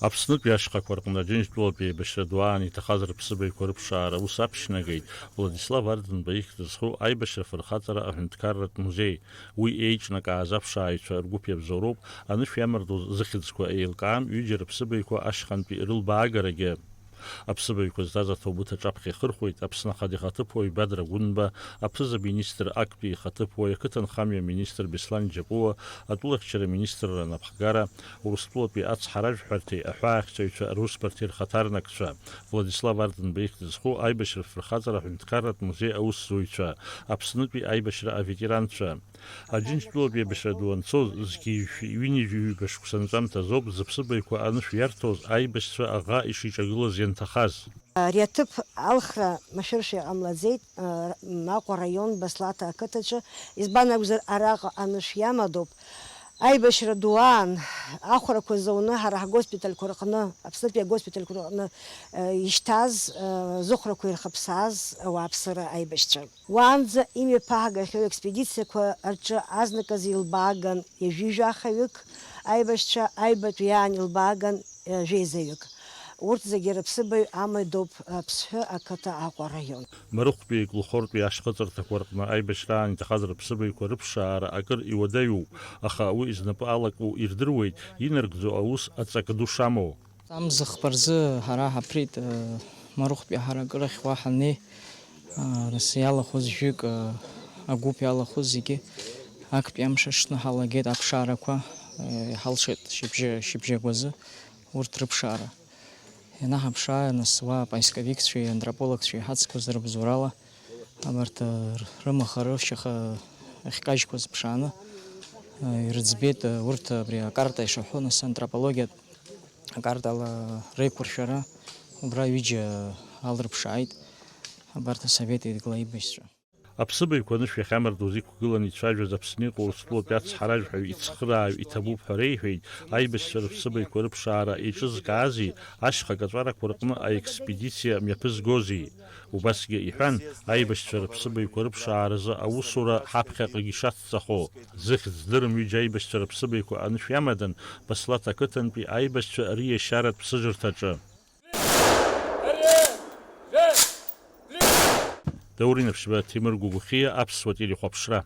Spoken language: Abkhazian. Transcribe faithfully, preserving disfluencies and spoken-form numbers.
Аԥснытәи ашьхақәа рҟны Аџьынџьтәылатәи аибашьра ду аан иҭахаз рыԥсыбаҩқәа рыԥшаара аус аԥшьнагеит Владислав Ардынба ихьӡ зху аибашьра фырхаҵара аҳәынҭқарратә музеи. Уи еиҿнакааз аԥшааҩцәа ргәыԥ иабзоуроуп анышә иамардоз зыхьӡқәа еилкаам ҩыџьа рыԥсыбаҩқәа ашьхантәи рылбаагарагьы. Аԥсыбаҩқәа зҭаз аҭоубыҭ аҿаԥхьа ихырхәеит Аԥсны Ахада ихаҭыԥуаҩ Бадра Гәынба, аԥыза-министр актәи ихаҭыԥуаҩ, ақыҭанхамҩа министр Беслан Џьапуа, атәылахьчара министрра анапхгара, Урыстәылатәи ацҳаражәҳәарҭеи аҳәаахьчаҩцәа русбарҭеи рхаҭарнакцәа, Владислав Ардынба ихьӡ зху аибашьра фырхаҵара аҳәынҭқарратә музеи аусзуҩцәа, Аԥснытәи аибашьра аветеранцәа. Аџьынџьтәылатәи еибашьра ду анцоз, зқьи жәшәи ҩынҩажәи ҩба шықәса анҵәамҭазоуп зыԥсыбаҩқәа анышә иарҭоз аибашьцәа аӷа ишиҿагылаз ианҭахаз. Ари аҭыԥ алхра машәыршәа иҟамлаӡеит, а, Аҟәа араион Баслаҭа ақыҭаҿы, избан акәзар, араҟа анышә иамадоуп. Аибашьра ду аан, ахәрақәа зауны ҳара ҳгоспитальқәа рҟны, Аԥснытәи агоспитальқәа рҟны, а, ишьҭаз, а, зыхәрақәа ирхыԥсааз ауааԥсыра аибашьцәа. Уаанӡа имҩаԥаҳгахьоу аекспедициақәа рҿы азныказы илбааган ҩажәи жәахаҩык аибашьцәа, аҩбатәи аан илбааган жәеизаҩык. Урҭ зегьы рыԥсыбаҩ амадоуп Аԥсҳәы ақыҭа Аҟәа араион. Марыхәтәи Клухортәи ашьхыҵырҭақәа рҟны аибашьраан иҭахаз рыԥсыбаҩқәа рыԥшаара акыр иуадаҩуп, аха уи знапы алаку ирдыруеит инаргӡо аус аҵакы ду шамоу. Амза хԥа рзы ҳара ҳаԥрит, э, Марыхәтәи ҳара акыр ахьуа ҳаннеи, э, нас иалахәыз жәҩык, э, агәыԥ иалахәыз зегьы актәи амш аҽны ҳалагеит аԥшаарақәа, э, иҳалшеит шьыбжьы-, шьыбжьагәазы урҭ рыԥшаара. Ианаҳаԥшаа, нас уа апоисковикцәеи антропологцәеи иҳацқәаз рыбзоурала, абарҭ, э, рымаха-рышьаха ахькажьқәаз ԥшааны, э, ирыӡбеит, э, урҭ абри акарта ишаҳәо, нас антропологиатә акартала реиқәыршәара убра ҩыџьа алрыԥшааит абарҭ асовет еидгыла аибашьцәа. Аԥсыбаҩқәа анышә иахьамардоз иқәгыланы ицәажәоз Аԥсны иҟоу Урыстәылатәи ацҳаражәҳәаҩ ицхырааҩ иҭабуп ҳәа реиҳәеит аибашьцәа рыԥсыбаҩқәа рыԥшаара еиҿызкаази, ашьха каҵәарақәа рҟны аекспедициа мҩаԥызгози. Убасгьы иҳәан, аибашьцәа рыԥсыбаҩқәа рыԥшааразы аусура ҳаԥхьаҟагьы ишацҵахо. Зыхьӡ здырым ҩыџьа аибашьцәа рыԥсыбаҩқәа анышә иамадан, Баслаҭ ақыҭантәи аибашьцәа риашьаратә ԥсыжырҭаҿы. Даур Инаԥшьба, Ҭемыр Гәыгәхиа, Аԥсуа телехәаԥшра.